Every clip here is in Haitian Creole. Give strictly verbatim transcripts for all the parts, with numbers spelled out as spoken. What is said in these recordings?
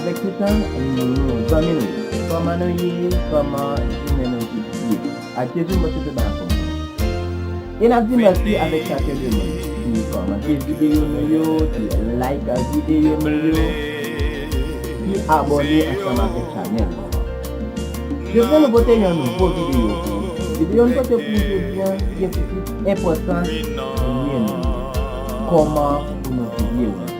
Avèk ki tan nou zanmi nou ye? Kòman nou ye? Kòman jounen nou ye? Ak Jezi, m panse tout bagay anfòm. E n ap di mèsi avèk chak de moun ki kòmante videyo nou yo, ki like videyo nou yo, ki abòne ansanm avèk chanèl nou an. Jodi a nou pote yon nouvo videyo pou ou. Videyo nou pote pou ou jodi a, se sou enpòtans priye nou. Kòman pou nou priye Bondye.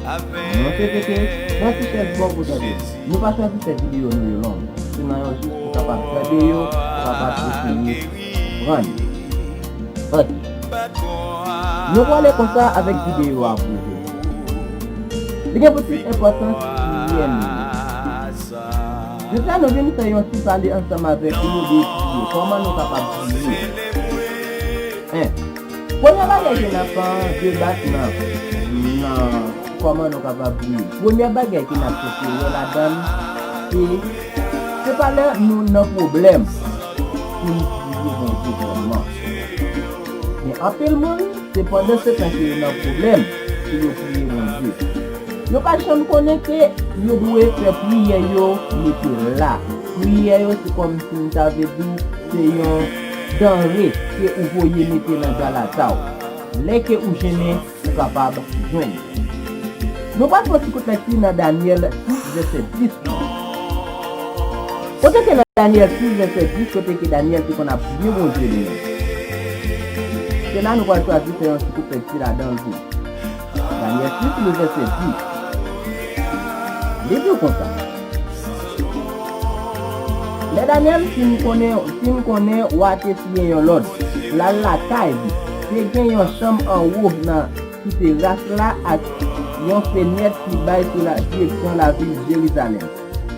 Non, se vre ke nan ti chèz bò pou tande. Nou pa chwazi fè videyo nou yo long. Se nan yon jou pou kapab tande yo, pou kapab eseye pran yo. Ok. Nou prale konsa avèk videyo a pou jodi. Li gen pou tit enpòtans priye nou. Jodi a nou vin fè yon ti pale ansanm avèk nou de priye. Kòman nou kapab priye? En. Premye bagay ke n ap, ah, debat nan, nan kòman nou kapab priye. Premye bagay ke n ap chèche wè ladan l, se, se pa lè nou nan pwoblèm pou n priye Bondye vrèman. Men anpil moun, se pandan se tan ke yo nan pwoblèm ke yo priye Bondye. Yo pa janm konnen ke yo dwe fè priyè yo mete la. Priyè yo se kòmsi m ta vle di se yon danre ke ou voye mete nan galata w. Lè ke ou jennen, ou kapab jwenn. Nou pral fè yon ti kout lekti nan Danyèl sis, vèsè dis. Kote ke nan Danyèl sis, vèsè dis, kote ke Danyèl te konn ap priye Bondye li menm. Se la nou pral chwazi fè yon ti kout lekti ladan l tou. Danyèl sis, le vèsè dis. Li di w konsa. Lè Danyèl fin konnen, fin konnen wa te siyen yon lòd pou l al lakay li, te gen yon chanm anwo nan sou teras la ak yon fenèt ki bay sou la direksyon lavil Jerizalèm.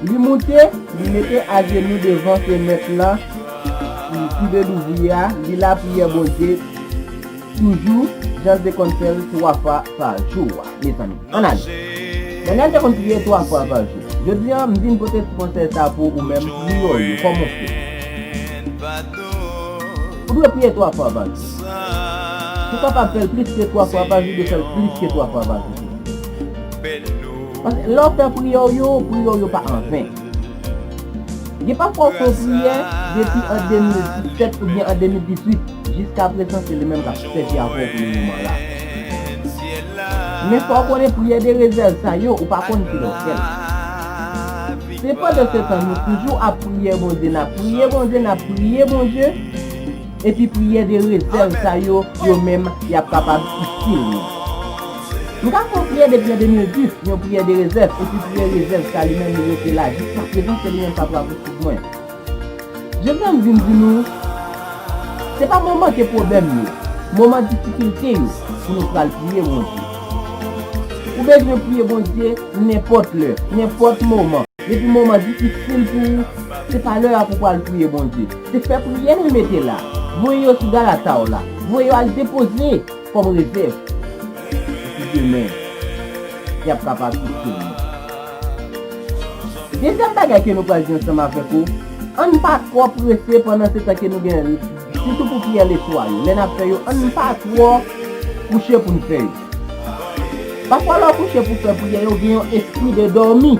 Li moute, li mete ajenou devan fenèt lan ki, ki de louvri a, li lapriyè Bondye toujou, jan l te konn fè l twa fwa pa jou a. Mezanmi, ann ale. Danyèl te konn priye twa fwa pa jou. Jodi a, m vin pote ti konsèy sa pou ou menm, priye w yo, kòman w fè? Ou dwe priye twa fwa pa jou. Si w kapab fè l plis ke twa fwa pa jou, ou dwe fè l plis ke twa fwa pa jou. Paske lè w fè priyè w yo, priyè w yo pa anven. Gen pafwa w fè yon priyè depi an de mil disèt oubyen an de mil dizuit, jiskaprezan se li menm k ap sèvi avè w pou le moman la. Men fò w konnen priyè de rezèv sa yo, ou pa konn kilè w fè l. Se pandan se tan nou toujou ap priye Bondye, n ap priye Bondye, n ap priye Bondye, epi priyè de rezèv sa yo, yo menm, y ap kapab itil nou. M ka fè yon priyè depi an de mil dis, yon priyè de rezèv, epi priyè rezèv sa li menm li rete la jiskaprezan, se li menm k ap rapouswiv mwen. Jodi a m vin di nou, se pa moman ke pwoblèm yo, moman difikilte yo pou nou pral priye Bondye. Ou bezwen priye Bondye nenpòt lè, nenpòt moman. Depi moman difisil pou ou, se pa lè a pou w pral priye Bondye. Se fè priyè nou mete la. Voye yo sou galata w la. Voye yo al depoze kòm rezèv. Epi demen, y ap kapab itil nou. Dezyèm bagay ke nou pral di ansanm avèk ou, ann pa twò prese pandan se tan ke nou gen, sitou pou priyè leswa yo. Lè n ap fè yo, ann pa twò kouche pou n fè yo. Pafwa lè w kouche pou fè priyè yo, gen yon espri de dòmi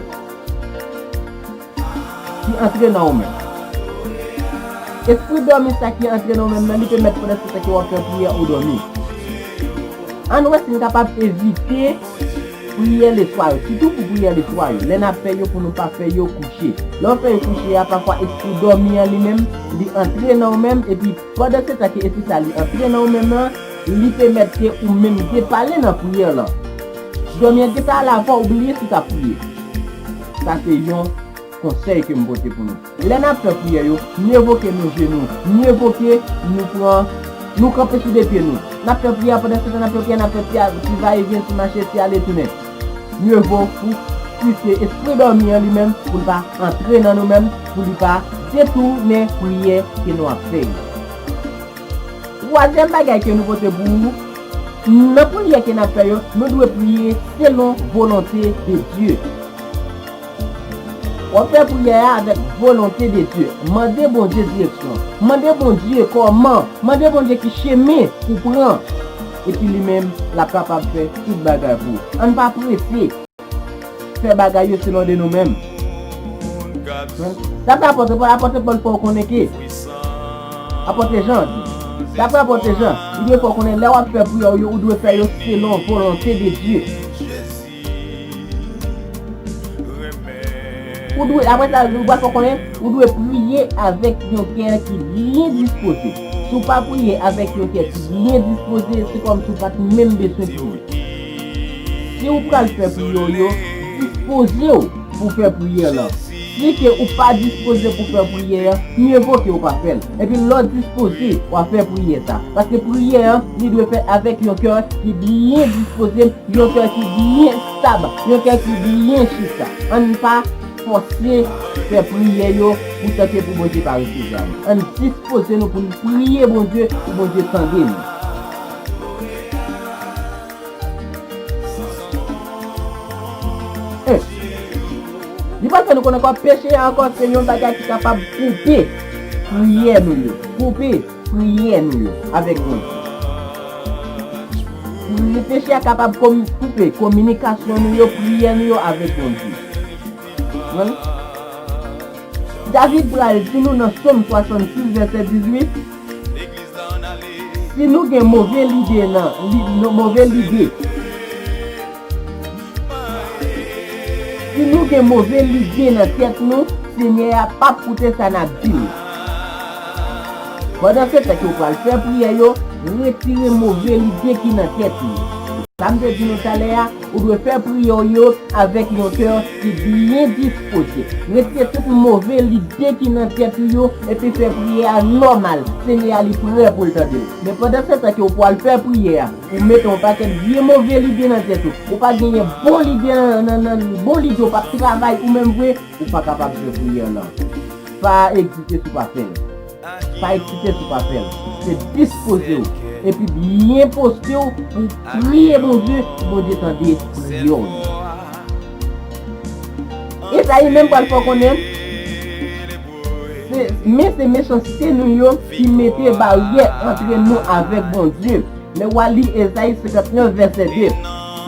ki antre nan ou menm. Espri dòmi sa ki antre nan ou menm nan, li pèmèt pandan se tan ke w ap fè priyè ou dòmi. Ann wè si n kapab evite priyè leswa yo, sitou pou priyè leswa yo. Lè n ap fè yo, pou nou pa fè yo kouche. Lè w fè yo kouche a, pafwa espri dòmi an li menm, li antre nan ou menm, epi pandan se tan ke espri sa li antre nan ou menm nan, li pèmèt ke ou menm depale nan priyè lan. Dòmi an gentan ale avan w bliye si w t ap priye. Sa se yon konsèy ke m pote pou nou. Lè n ap fè priyè yo, mye vo ke nou jenou, mye vo ke nou pran, nou kanpe sou de pye nou. N ap fè priyè a, pandan se tan n ap fè priyè, n ap fè ti, ti vayevyen, ti mache, ti ale tounen. Mye vo pou kite espri dòmi an li menm, pou l pa antre nan nou menm, pou li pa detounen priyè ke nou ap fè yo. Twazyèm bagay ke nou pote pou ou, nan priyè ke n ap fè yo, nou dwe priye selon volonte de Dye. W ap fè priyè a avèk volonte de Dye. Mande Bondye direksyon. Mande Bondye kòman. Mande Bondye ki chemen pou pran. Epi li menm, l ap kapab fè tout bagay pou ou. Ann pa prese. fè bagay yo selon de nou menm. Dapre apòt Pòl, apòt Pòl fè w konnen ke, apòt Jan di, dapre apòt Jan, li dwe fè w konnen lè w ap fè priyè w yo, ou dwe fè yo selon volonte de Dye. Ou dwe, apre sa, li pral fè w konnen, ou dwe priye avèk yon kè ki byen dispoze. Si w pa priye avèk yon kè ki byen dispoze, se kòmsi w pa t menm bezwen priye. Si w pral fè priyè w yo, dispoze w pou fè priyè lan. Si ke ou pa dispoze pou fè priyè an, mye vo ke w pa fè l. Epi lè w dispoze, w a fè priyè sa. Paske priyè an, li dwe fèt avèk yon kè ki byen dispoze, yon kè ki byen stab, yon kè ki byen chita. Ann pa fòse fè priyè yo pou tanke pou Bondye pa resevwa nou. Ann dispoze nou pou n priye Bondye, pou Bondye tande nou. Eh, li pral fè nou konnen ankò, peche a ankò se yon bagay ki kapab koupe priyè nou yo. Koupe priyè nou yo avèk Bondye. Pri-, peche a kapab komi-, koupe kominikasyon nou yo, priyè nou yo avèk Bondye. Wi. David pral di nou nan Sòm swasannsis, vèsè dizuit, si nou gen move lide nan, li, nan move lide, si nou gen move lide nan tèt nou, Senyè a p ap koute sa n ap di l. Pandan se tan ke w pral fè priyè yo, retire move lide ki nan tèt ou. Sa m te di nou talè a, ou dwe fè priyè w yo avèk yon kè ki byen dispoze. Retire tout move lide ki nan tèt ou yo, epi fè priyè a nòmal. Senyè a li prè pou l tande w. Men pandan se tan ke w pral fè priyè a, ou mete yon pakèt vye move lide nan tèt ou. Ou pa genyen bon lide nan, nan, nan, bon lide w p ap travay ou menm vre, ou pa kapab fè priyè lan. Pa egzite si w pa fè l. Pa eksite si w pa fè l. Se dispoze w. Epi byen poste w pou priye Bondye, pou Bondye tande priyè w. Ezayi menm pral fè w konnen, se, men se mechanste nou yo ki mete baryè antre nou avèk Bondye. Lè w a li Ezayi senkantnèf, vèsè de,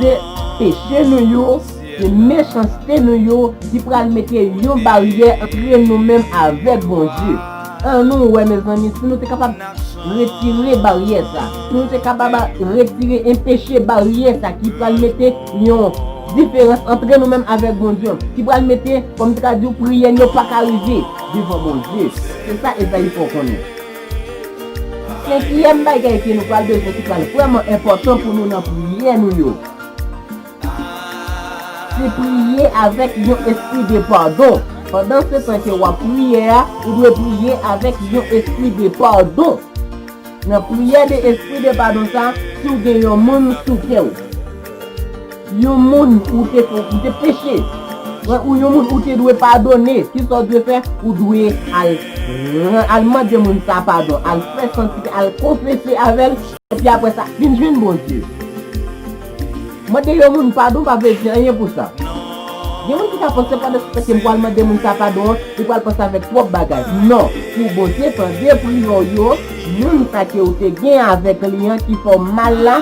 se peche nou yo, se mechanste nou yo ki pral mete yon baryè antre nou menm avèk Bondye. Ann nou wè, mezanmi, si nou te kapab retire baryè sa, si nou te kapab retire, enpeche baryè sa ki pral mete yon diferans antre nou menm avèk Bondye, ki pral mete, kòm m te ka di w, priyè n yo pa ka rive devan Bondye. Se sa Ezayi fè w konnen. Senkyèm bagay ke nou pral bezwen, ki pral vrèman enpòtan pou nou nan priyè nou yo, se priye avèk yon espri de padon. Pandan se tan ke w ap priye a, ou dwe priye avèk yon espri de padon. Nan priyè de espri de padon sa, si w gen yon moun sou kè w, yon moun ou te fè, ou te peche, wè, ou yon moun ou te dwe padone, kisa w dwe fè? Ou dwe al, al mande moun sa padon, al fè santi, al konfese avè l, epi apre sa, vin jwenn Bondye. Mande yon moun padon pa vle di anyen pou sa. Gen moun ki ka panse pandan se tan ke m pral mande moun sa padon an, li pral panse avèk twòp bagay. Non, pou Bondye tande priyè w yo, moun sa ke w te gen avèk li an ki fè w mal la,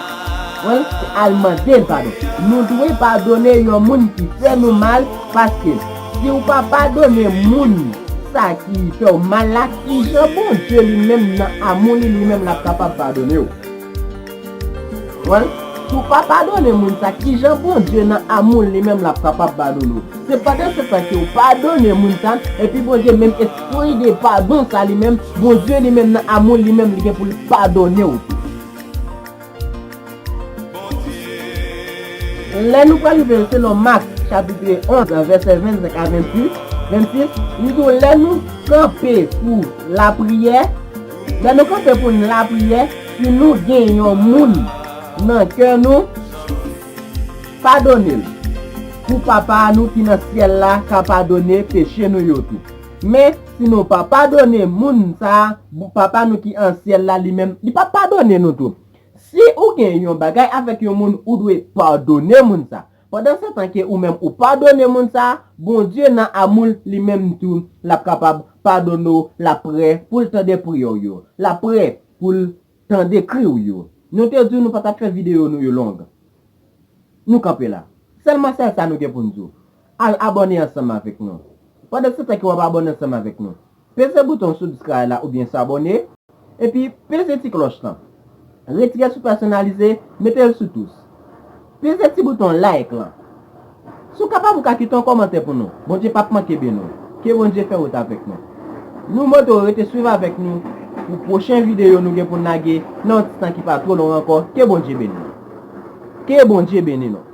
wi, al mande l padon. Nou dwe padone yon moun ki fè nou mal, paske si w pa padone moun sa ki fè w mal la, kijan Bondye li menm nan amou li, li menm l ap kapab padone w? Wi, si w pa padone moun sa, kijan Bondye nan amou l li menm l ap kapab padone w? Se pandan se tan ke w padone moun sa, epi Bondye menm espri de padon sa li menm, Bondye li menm nan amou l li menm li gen pou l padone w tou. Lè nou pral rive selon Mak, chapit onz, vèsè vennsenk a vennsis, vennsis, li di w, lè nou kanpe pou lapriyè, lè nou kanpe pou n lapriyè, si nou gen yon moun nan kè nou, padone l, pou Papa nou ki nan syèl la ka padone peche nou yo tou. Men, si nou pa padone moun sa a, Papa nou ki an syèl la, li menm, li p ap padone nou tou. Si ou gen yon bagay avèk yon moun, ou dwe padone moun sa. Pandan se tan ke ou menm ou padone moun sa, Bondye nan amou l li menm tou, l ap kapab padone w, l ap prè pou l tande priyè w yo, l ap prè pou l tande kri w yo. Nou te di w nou pa t ap fè videyo nou yo long. Nou kanpe la. Sèlman sèl sa nou gen pou n di w. al abòne ansanm avèk nou. Pandan se tan ke w ap abòne ansanm avèk nou, peze bouton subscribe la oubyen s'abonner, epi peze ti klòch lan. Retire sou pèsonalize, mete l sou tous. Peze ti bouton like lan. Si w kapab, ou ka kite yon kòmantè pou nou. Bondye p ap manke beni w. Ke Bondye fè wout avèk nou. Nou mande w rete swiv avèk nou pou pwochen videyo nou gen pou n lage nan yon ti tan ki pa twò long ankò. Ke Bondye beni nou. Ke Bondye beni nou.